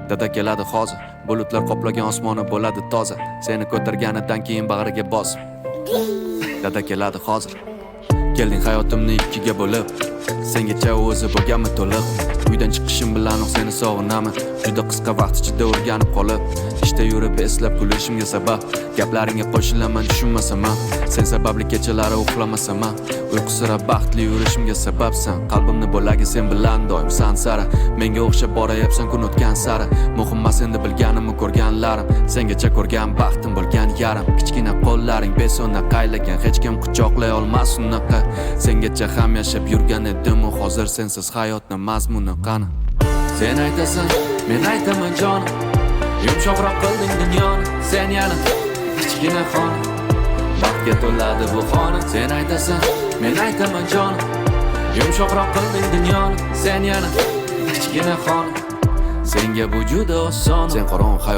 Dada keladi hozir. Bulutlar qoplagan osmoni bo'ladi toza. Seni ko'targanidan keyin bag'riga bosib. Dada keladi hozir. Kelding hayotimni ikkiga bo'lib. Sengacha o'zi bo'lganmi to'liq? Uydan chiqishim bilanoq seni sog'inaman. Juda qisqa vaqt ichida o'rganib qolib, ishda yurib eslab kulishimga sabab. Gaplaringga qo'shilaman tushunmasam ham. Sen sababli kechalari uxlamasam ham, uyqusirab baxtli yurishimga sababsan. Qalbimni bo'lagi sen bilan doim sansara. Menga o'xshab borayapsan kun o'tgan sari. Muhim emas endi bilganimni ko'rganlarim. Sengacha ko'rgan baxtim bo'lgan yarim. Kichkina qo'llaring besona qaylagan, hech kim quchoqlay olmas unaqa. Sengacha ham yashab yurgan edim, hozir sensiz hayotni mazmuni qani? Sen aytasan, men aytaman jonim. Yumshoqroq qilding dunyoni sen yana, kichkina xona. Baxtga to'ladi bu xona. Sen aytasan, men aytaman jonim. Yumshoqroq qilding dunyoni sen yana, kichkina xona. Senga bu juda oson. Sen qorong'u hayot